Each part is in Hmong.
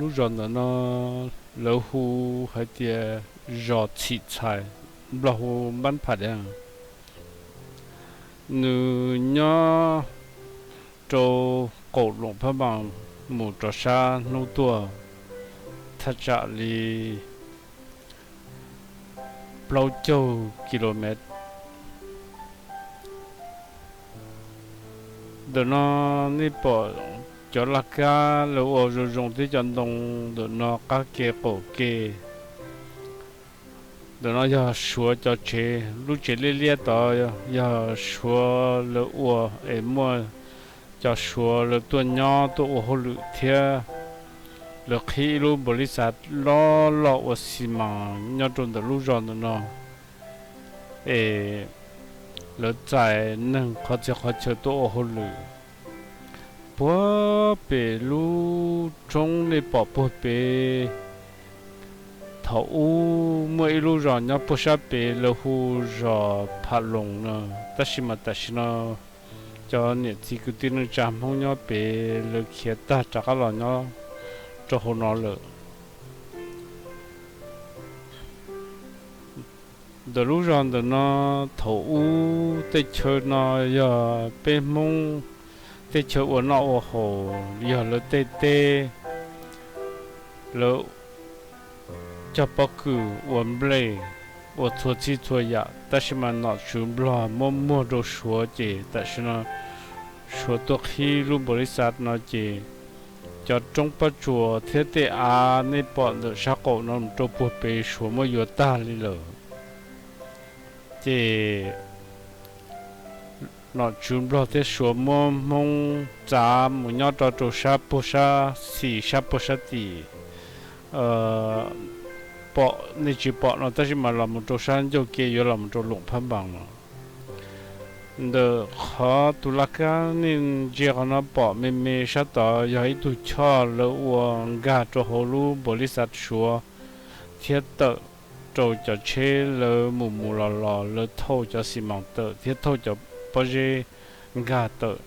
Lub zos ntawm no lawv hu hais tias zos Txhim Txhais, Nplog hu Npab Pham Dev. Nws nyob rau qaum Loos Phab Npas mus rau sab hnub tuaj, thaj tsam li plaub caug kilomev. Ntawm no nej pom cov laj kab lawv ua zoo zoo thiab cov ntoo ntawm no qab ke qaum ke. Ntawm no yog Suav cov tsev, lub tsev liab liab tod yog Suav lawv ua es muaj cov Suav lawv tuaj nyob tuaj ua hauj lwm thiab lawv qhib ib lub npaum li xav loj loj ua xi mas nyob rau ntawm lub zos ntawm no es lawv txais neeg qhov txhia qhov chaw tuaj ua hauj lwm. Puag pem lub roob nej pom puag pem, thaum ub muaj ib lub zos nyob puag sab pem lawv hu zos Pham Loos no, tab sis mas tam sim no cov niam txiv kwv tij neej tsa Hmoob nyob pem lawv khiav tag rov qab los nyob rau hauv no lawm. Ntawm lub zos ntawm no thaum ub tej chaw no yog peb Hmoob tej chaw ua noj ua haus, yog lawv tej teb, lawv cog pob kws ua nplej, ua txhua txhij txhua yam, tab sis mas nom tswv Nplog muab muag rau Suav ces tam sim no Suav tuaj qhib lub npaum li xav no ces cov roob pob tsuas thiab tej av nej pom ntawm sab qaum no mus rau puag pem Suav muab yuav tag li lawm. Ces nom tswv Nplog thiab Suav muab Hmoob txav mus nyob rau rau sab puag sab xis sab puag sab tim pom nej tsis pom no tab sis mas los mus rau sab ncauj ke yuav los mus rau Loos Phab Npas no. Ntawm qhov tus laj kab nej ntsia qhov no pom me me sab tod yog ib tug choj lawv ua nkag rau hauv lub npaum li xav Suav thiab tawm rau cov tsheb lawv mus mus los los lawv thauj cov xis mas tawm thiab thauj cov pob zeb nkag tawm.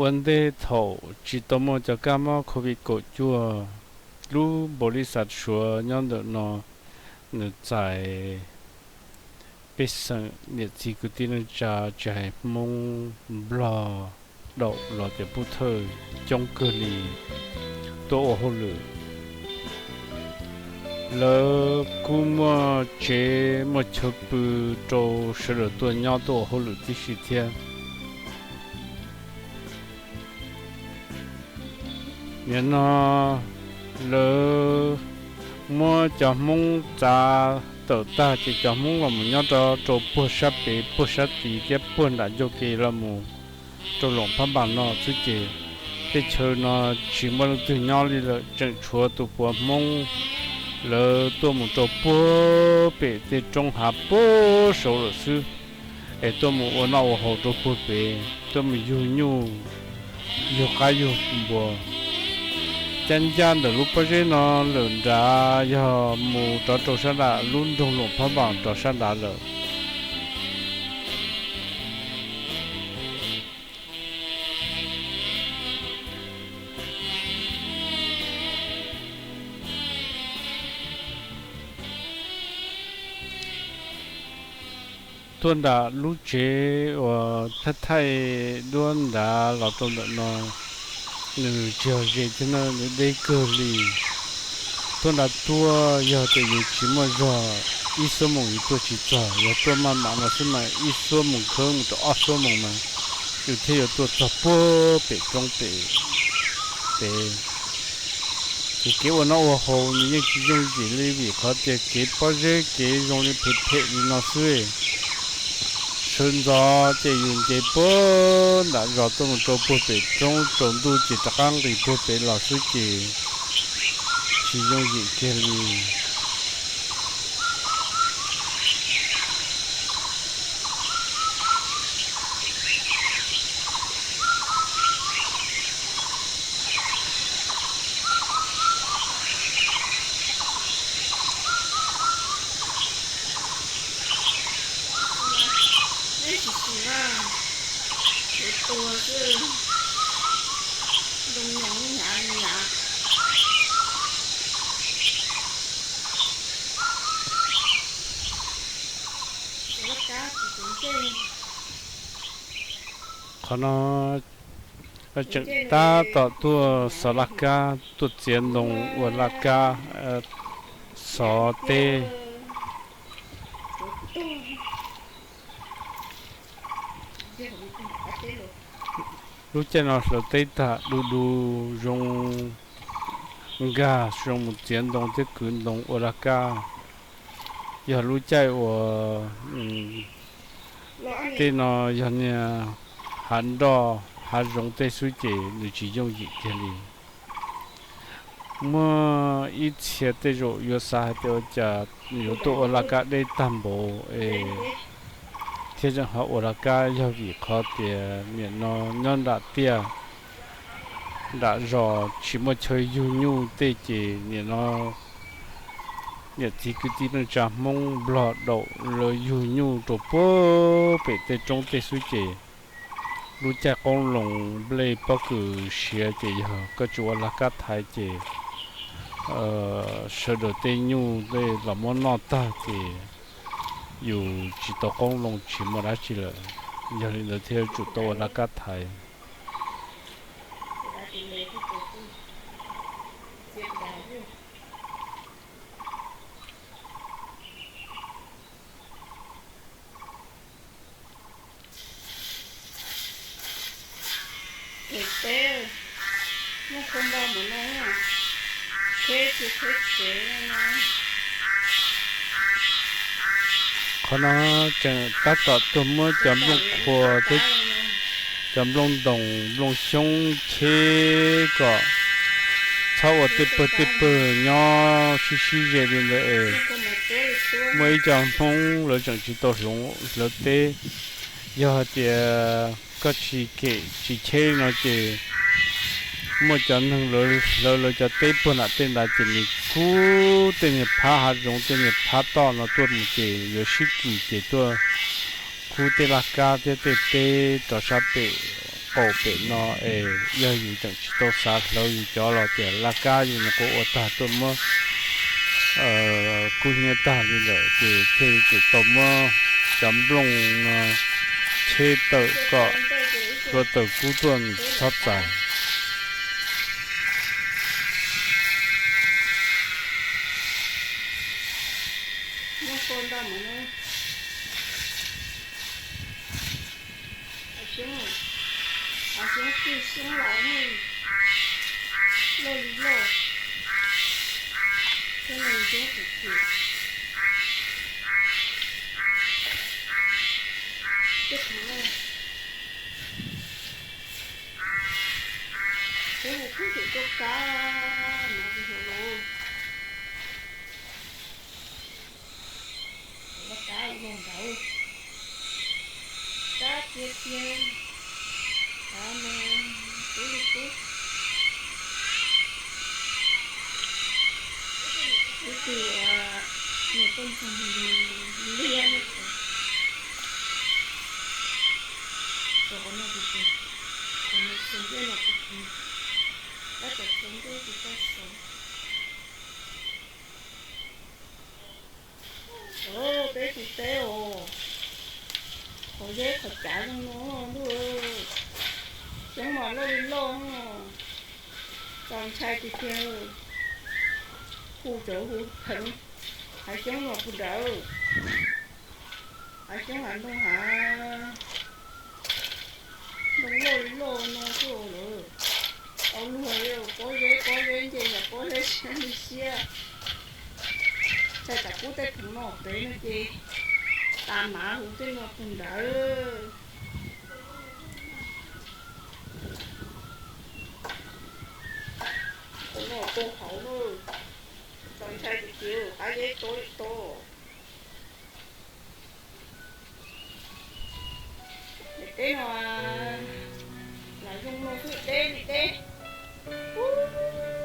Ua ntej thaum tsis tau muaj cov kab mob COVID kaum cuaj, lub npaum li xav Suav nyob ntawm no nws txais pej xeem niam txiv kwv tij neej tsa tsis hais Hmoob Nplog daum los tias pub thawj coob kawg li tuaj ua hauj lwm. Lawv kuj muaj tsev muaj chaw pw rau sawv daws tuaj nyob tuaj ua hauj lwm tib si thiab. Nim no lawv muab cov Hmoob txav tawm tag ces cov Hmoob los mus nyob rau rau puag sab pem puag sab tid thiab puag nram ncauj ke los mus rau Loos Phab Npas no xwb ces tej chaw no tsis muaj leej twg nyob li lawm, tseem tshuav tus puav Hmoob lawv tuaj mus rau puag pem tej roob hav puag saud lawm xwb, es tuaj mus ua noj ua haus rau puag pem, tuaj mus yug nyuj yug qaib yug npua. Cab ncaj ntawm lub pob zeb no lawm nrad yog mus rov rau sab nram lub nroog Loos Phab Npas rov sab nrad lawm. Tuaj nram lub tsev uas thaij thaij duab nrad los rau ntawm no, nws tsis yog ze thiab na, nws deb kawg li. Tuaj nrad tuaj yog tias yus tsis muaj zog, ib xuab moos yus tuaj tsis txog, yog tuaj maj mam no xwb mas ib xuab moos khawb mus rau ob xuab moos mas yus thiaj yuav tuaj txog puag pem roob pem pem. Ces kev ua noj ua haus nws yeej tsis yooj yim li vim qhov tias kev pob zeb kev zoo li phem phem li no xwb. Sawv ntxov ces yus nce puag nram zos tuaj mus rau puag pem roob, tsaus ntuj ces rov qab nqis puag pem los xwb ces tsis yooj yim kiag li. Qhov no tseem tab tom tuaj xov laj kab, tuaj txiav ntoo ua laj kab xov teb. Lub caij no hlawv teb tag du du, zoo nkag zoo mus txiav ntoo thiab kwv ntoo ua laj kab. Yog lub caij uas tej no yog niag hav nroj hav zoov tej xwb ces nws tsis yooj yim kiag li. Muaj ib txhia tej zaum yuav xav hais tias ua cas yuav tuaj ua laj kab deb tag npaum es thiab ho ua laj kab, yog vim qhov tias nim no nyob nram tiaj nram zos tsis muaj chaw yug nyuj tej ces nim no niam txiv kwv tij neej tsa Hmoob Nplog daum lawv yug nyuj rau puag pem tej roob tej xwb ces lub caij qoob loo nplej pob kws siav ces yog koj tsis ua laj kab thaiv ces sawv daws tej nyuj tej los muab noj tag ces yus tsis tau qoob loo tsis muaj dab tsi lawm. Yog li ntawd thiaj tsum tau ua laj kab thaiv. Teb, muaj kua npau mus no, tsheb tsis tsheb tsev no. Qhov no tseem tab tom tuaj muab cov nplooj qhuav thiab cov nplooj ntoos nplooj xyoob cheb kom txhob ua tej pawg tej pawg nyob sib sib ze li ntawd es muaj ib co Hmoob lawv tseem tsis tau hloov hlawv teb. Yog hais tias koj tsis kem tsis cheb no ces muaj cov neeg lawv hlawv lawv cov teb puag nram tej ntawd ces nws kub tej niag phab hav zoov tej niag phab toj no tuaj mus ces yuav sib kis ces tuaj kub tej laj kab thiab tej teb rov sab pem qaum pem no es yog yus tseem tsis tau xav hlawv yus cov los tias laj kab yus nyuam qhuav ua tag tuaj muab kub hnyiab tag li lawm ces thiaj li tsum tau muab cov nplooj no cheb tawm kom hluav taws kub tuaj txhob txais. Xyoob, xyoob txij xyoob laus, loj li loj, xyoob no xyoob txim txim. Tej thaum no, xyoob no kub txim tuaj kab no tus hluas lus. Laj kab ua ntawd, kab tiag tiag, kab no kub li kub. Ib tug niam poj ntxoog liab no, rau qhov no tus twg, qhov no txhua ntiaj no tus twg, tab tom txhua ntiaj tus tab tom. Peb tus teb os, qhov zeb qhov cav zoo no ntuj, xyoob mas loj li loj, txaus ntshai tiag tiag. Hu cov hu pheev, hav xyoob no puag nrad, hav xyoob hav ntoo hav ntoo loj li loj no xwb lawm. Tau luag pob zeb pob zeb nce yog pob zeb siab li siab. Txhais tsam kub tej khoom no pem no ces tas mav hu tej no puag nrad. Tus no puag hauv na, txaus ntshai tiag tiag, qab zeb tuab li tuab. Daim teb no lam zoo no xwb, deb li deb. Ub,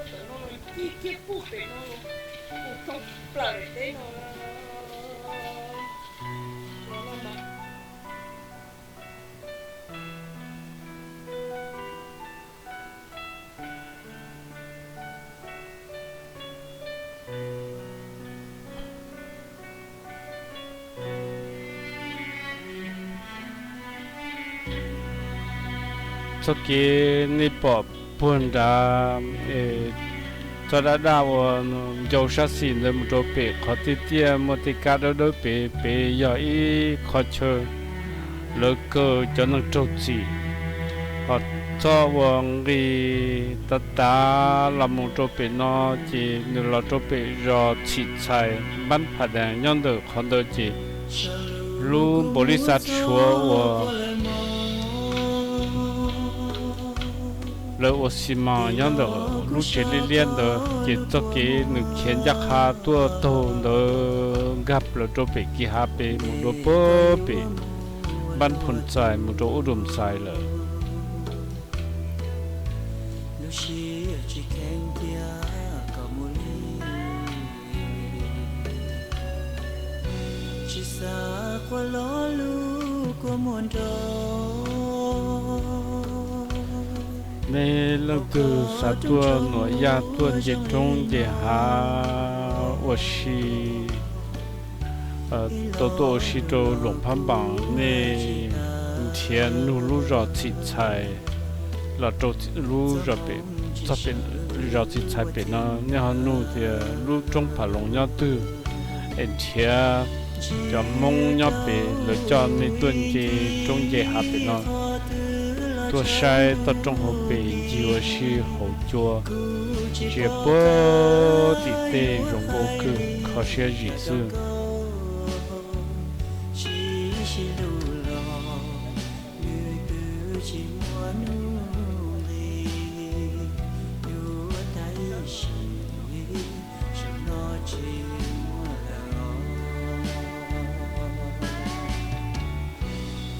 tam no los ncig kiag puag pem no los, puag thoob plaws daim teb no. Txoj kev nej pom puag nrad, txoj dab daj uas ncau sab xis ntawd mus rau pem qhov tiaj tiaj muaj tej kab dawb dawb pem, pem yog ib qho chaw lawv kaw cov neeg raug txim. Ho txoj uas nqis tav tav los mus rau pem no ces nws los rau pem zos Txhim Txhais, npab pham dees nyob ntawm qhov ntawd ces lub npaum li xav tshuav uas lawv ua xi mas nyob ntawm lub tsev liab liab ntawd ces txoj kev nws khiav ncaj qha tuaj taug ntawd nkag plaws rau pem kis hav pem mus dua puag pem npab Phoo Txais mus rau Ub Dum Xais lawm. Nej leej twg xav tuaj nuam yaj tuaj nce roob nce hav ua si, tau tuaj ua si rau Loos Phab Npaas, nej nrhiav nug lub zos Txhim Txhais los rau lub zos Txhim Txhais pem no, nej ho nug tias lub roob Pham Loos nyob twg, es nrhiav cov Hmoob nyob pem lawv coj nej tuaj nce roob nce hav pem no, tuaj saib toj roob hauv pes ncig ua si hauv cua, ntsia puag tim tej zoo nkauj kawg kho siab zim xwb.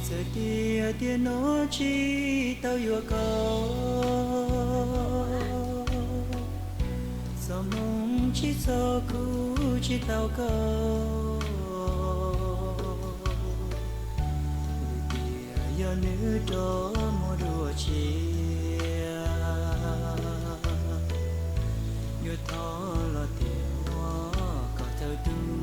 Txawm tias tiam no tsis tau yuav koj, txoj hmoo tsis txog kuv tsis tau koj, vim tias yog nws rov mus dua tshiab, yuav thov los tias muab kom thaum twg